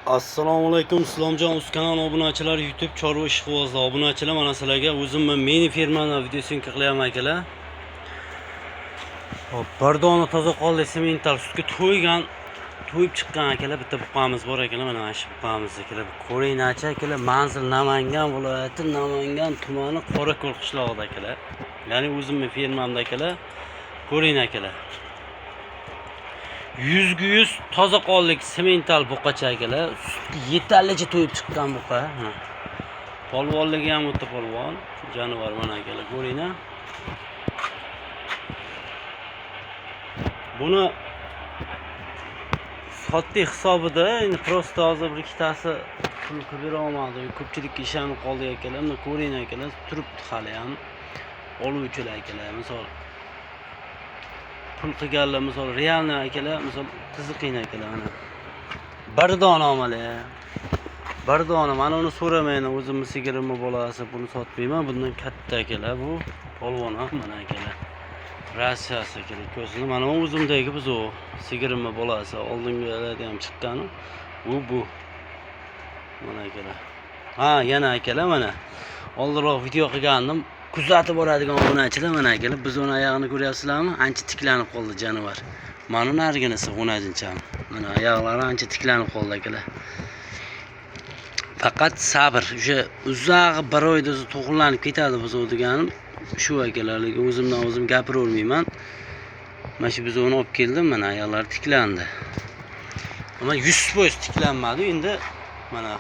Assalomu alaykum Islomjon uz kanal obunachilari, YouTube chorva ishqibozlar obunachilar, mana sizlarga o'zimni mini firmani videosini qilyapman akalar. Hop, bir dona toza qonli semental sutga to'ygan, to'yib chiqqan akalar, bitta buqamiz bor akalar, mana shu buqamiz akalar. Ko'ringlarchi akalar, manzil Namangan viloyati, Namangan tumani, Qorako'l qishlog'ida akalar. Ya'ni o'zimni firmamda akalar. Ko'ring akalar. 100% toza qonlik semental buqacha akalar. Sutga yetarlicha to'yib chiqqan buqa. Polvonligi ham o'ta polvon. Jonivor mana akalar, ko'ringlar. Buni sotdik hisobida, endi prosta hozir bir ikkitasi pul qilib bera olmadi. Ko'pchilikka ishonib qoldik akalar. Buni ko'ring akalar, turibdi hali ham. Oluvchilar akalar, misol pul qilganlar, misol realni akalar, misol qiziqing akalar mana. Bir dona olmali. Bir dona, mana uni so'ramayman, o'zimni sigirimni bolasi, buni sotmayman. Bundan katta akalar bu polvon ham mana akalar. Rossiyasi akalar ko'zini. Mana o'zimdagi buzov sigirimni bolasi, oldingilarda ham chiqqani. Bu. Mana akalar. Ha, yana akalar mana. Oldinroq video qilgandim. Kuzatib boradigan obunachilar mana akalar, biz uni oyog'ini ko'ryapsizlarmi? Ancha tiklanib qoldi jonivor. Mana nariginisi g'unajincham. Mana oyoqlari ancha tiklanib qoldi akalar. Faqat sabr, o'sha uzog'i bir oyda o'zi to'g'rilanib ketadi buzov deganim shu akalar, lekin o'zimdan o'zim gapiravermayman. Mana shu buzovni olib keldim, mana oyoqlari tiklandi. Ammo 100% tiklanmadi. Endi mana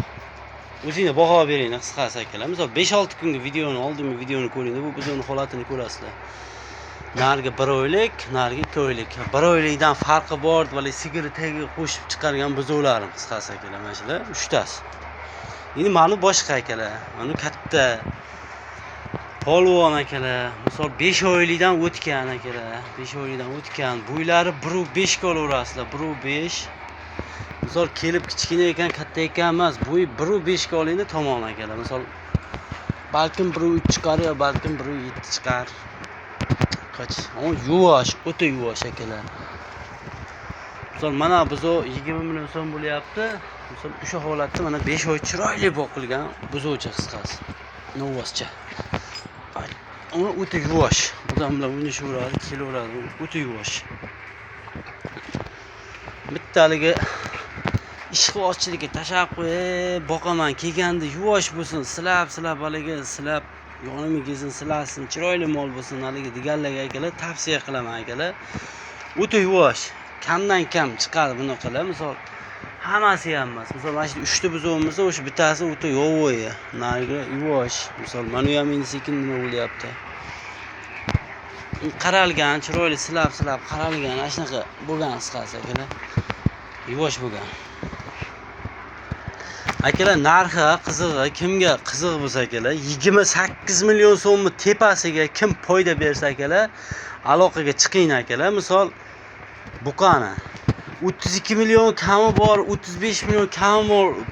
o'zinglar baho beringlar qisqasi akalar. Misol 5-6 kunga videoni, oldingi videoni ko'ringlar, bu buzovning holatini ko'rasizlar. Narigi 1 oylik, narigi 2 oylik. 1 oylikdan farqi bor, vali sigiri tagiga qo'shib chiqargan buzovlarim qisqasi akalar, mana shular uchtasi. Endi mana boshqa akalar, mana katta polvon akalar, misol 5 oylikdan o'tgan akalar, 5 oylikdan o'tgan. Bo'ylari 1.5 ga olaverasizlar, 1.5. Misol kelib kichkina ekan, katta ekan emas, bo'yi 1.5 ga olingda tamom akalar. Misol balkim 1.3 chiqar yo balkim 1.7 chiqar. Qach, yuvosh, o'ta yuvosh akalar. Misol mana buzov 20 million so'm bo'lyapti. Misol o'sha holatda mana 5 oy chiroyli boqilgan buzovcha qisqasi. Novvoscha. Uni o'ta yuvosh. Odam bilan o'ynashaveradi, kelaveradi, o'ta yuvosh. Bittaligi ishqibozchilikka tashlab qo'yib boqaman, kelganda yuvosh bo'lsin, silab-silab haligi silab yonimga kelsin, silasin, chiroyli mol bo'lsin haligi deganlarga akalar tavsiya qilaman akalar. O'ta yuvosh, kamdan kam chiqadi bunaqalar. Misol hammasi ham emas. Misol mana shu 3 ta buzovimiz, o'sha bittasi o'ta yovvoyi, narigi yuvosh. Misol mana u ham endi sekin nima bo'lyapti. Qaralgan, chiroyli silab-silab qaralgan, ana shunaqa bo'lgan qisqasi akalar. Yuvosh bo'lgan. Akalar narxi qizig'i, kimga qiziq bo'lsa akalar, 28 million so'mni tepasiga kim foyda bersa akalar, aloqaga chiqing akalar. Misol buqani 32 million kami bor, 35 million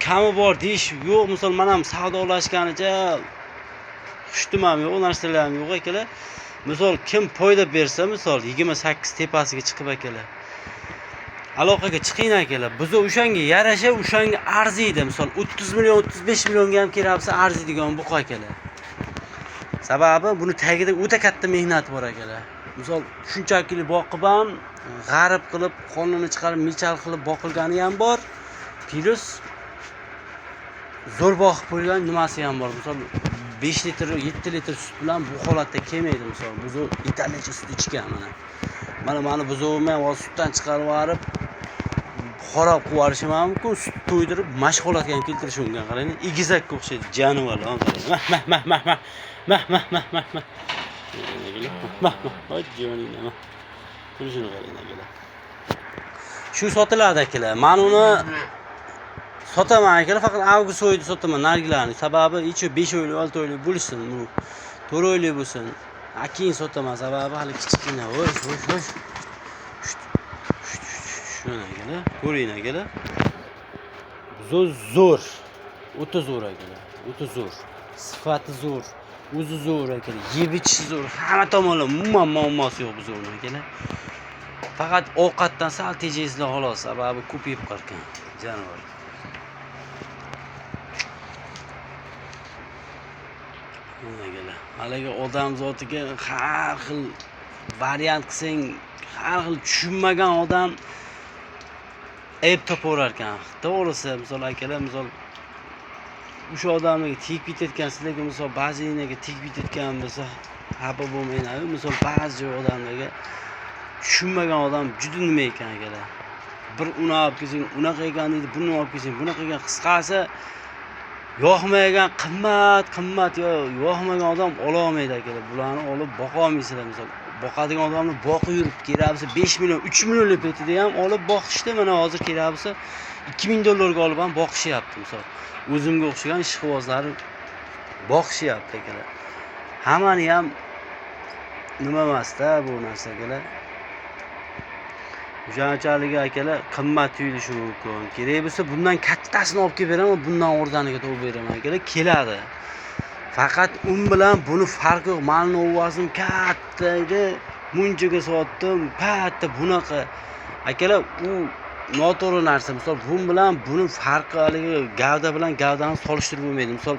kami bor deyish yo'q. Misol mana ham savdolashganicha hushtim ham yo'q, narsalar ham yo'q akalar. Misol kim foyda bersa, misol 28 tepasiga chiqib akalar, aloqaga chiqing akalar. Biz o'shanga yarasha, o'shanga arziydi. Misol 30 million, 35 millionga ham kerak bo'lsa arziydigan buqa akalar. Sababi buni tagida o'ta katta mehnat bor akalar. Misol shunchaki boqib ham g'arib qilib, qonini chiqarib, mechal qilib boqilgani ham bor. Plus zo'r boqib qo'ygan nimasi ham bor. Misol 5 litr, 7 litr sut bilan bu holatda kelmaydi misol. Buzov yetarlicha sut ichgan mana. Mana mani buzovimni ham hozir sutdan chiqarib yuborib, xarob qilib yuborishim ham mumkin, sut to'ydirib mashg'ulotga ham keltirishi mumkin. Qarang, egizakka o'xshaydi jonivorlar. Qarang. Mah mah mah mah mah. Mah mah mah mah mah. Mah mah. Voy joningni mah. Turishini qarang akalar. Shu sotiladi akalar. Men uni sotaman akalar, faqat avgust oyida sotaman nargilarni. Sababi ichi 5 oylik, 6 oylik bo'lsin, bu 4 oylik bo'lsin. Keyin sotaman, sababi hali kichkina. Voy voy voy. Shuni akalar, ko'ring akalar. Zo'r zo'r. O'ta zo'r akalar. O'ta zo'r. Sifati zo'r. O'zi zo'r akalar. Yeb ichishi zo'r. Hamma tomonlama umuman muammosi yo'q buzovni akalar. Faqat ovqatdan sal tejaysizlar xolos, sababi ko'p yeb qolarkan jonivor. Akalar, haligi odam zotiga har xil variant qilsang, har xil tushunmagan odam ayb topaverar ekan. To'g'risi, misol akalar, misol o'sha odamga tegib ketayotgan, sizlarga misol ba'zilarga tegib ketayotgan bo'lsa, xafa bo'lmanglar. Misol ba'zi odamlarga tushunmagan odam juda nima ekan akalar. Bir uni olib kelsang unaqa ekan deydi, buni olib kelsang bunaqa ekan. Qisqasi, yoqmagan qimmat qimmat yo yoqmagan odam ola olmaydi akalar. Bularni olib boqa olmaysizlar. Misol boqadigan odamni boqib yurib, kerak bo'lsa 5 million, 3 millionlik petida ham olib boqishdi. Mana hozir kerak bo'lsa 2000 dollarga olib ham boqishyapti. Misol o'zimga o'xshagan ishqibozlar boqishyapti akalar. Hammani ham nima emasda bu narsa akalar. O'shanchalik akalar qimmat tuyulishi mumkin. Kerak bo'lsa bundan kattasini olib kelib beraman, bundan o'rdaniga to'g'ri beraman akalar, keladi. Faqat un bilan buni farqi yo'q. Mani ovozim katta edi, munchaga sotdim, katta bunaqa. Akalar, u noto'g'ri narsa. Misol bun bilan buni farqi haligi gavda bilan gavdani solishtirib bo'lmaydi. Misol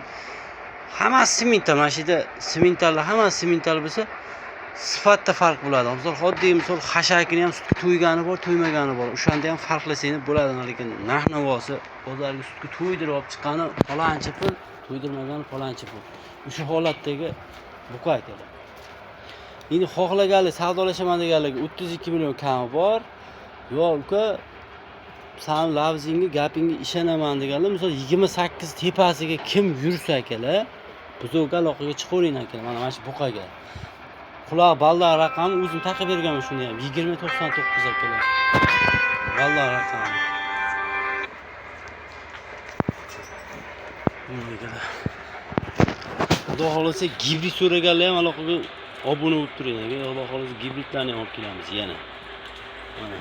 hammasi semental, mana shu yerda sementallar hammasi semental bo'lsa, sifatda farq bo'ladi. Misol oddiy misol xashakini ham sutga to'ygani bor, to'ymagani bor. O'shanda ham farqlasangiz bo'ladi, lekin narx-navosi bozorga sutga to'ydirib olib chiqqani faloncha pul, to'ydirmagani faloncha pul. O'sha holatdagi buqa akalar. Endi xohlaganlik savdolashaman deganlarga 32 million kami bor. Yo uka, san lafzingga, gapingga ishonaman deganlar, misol 28 tepasiga kim yursa akalar, buzovga aloqaga chiqavering akalar. Mana shu buqaga. Quloq ballar raqami o'zim taqib berganman shuni ham. 2099 akalar. Ballar raqami. Xudo xohlasa gibrid so'raganlar ham aloqaga obuna bo'lib turing aka. Xudo xohlasa gibridlarni ham olib kelamiz yana. Mana.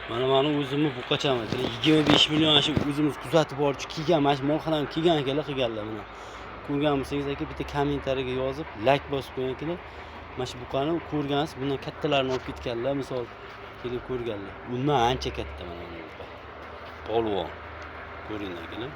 Mana meni o'zimni buqacham akalar. 25 million shu o'zimiz kuzatib borchi kelgan, mana shu molxonam kelgan akalar qilganlar mana. Ko'rganmisangiz aka bitta kommentariyaga yozib, like bosib qo'ying akalar. Mana shu buqani ko'rgansiz, bundan kattalarini olib ketganlar, misol kelib ko'rganlar. Undan ancha katta mana bu buqa. Polvon. Ko'ring akalar.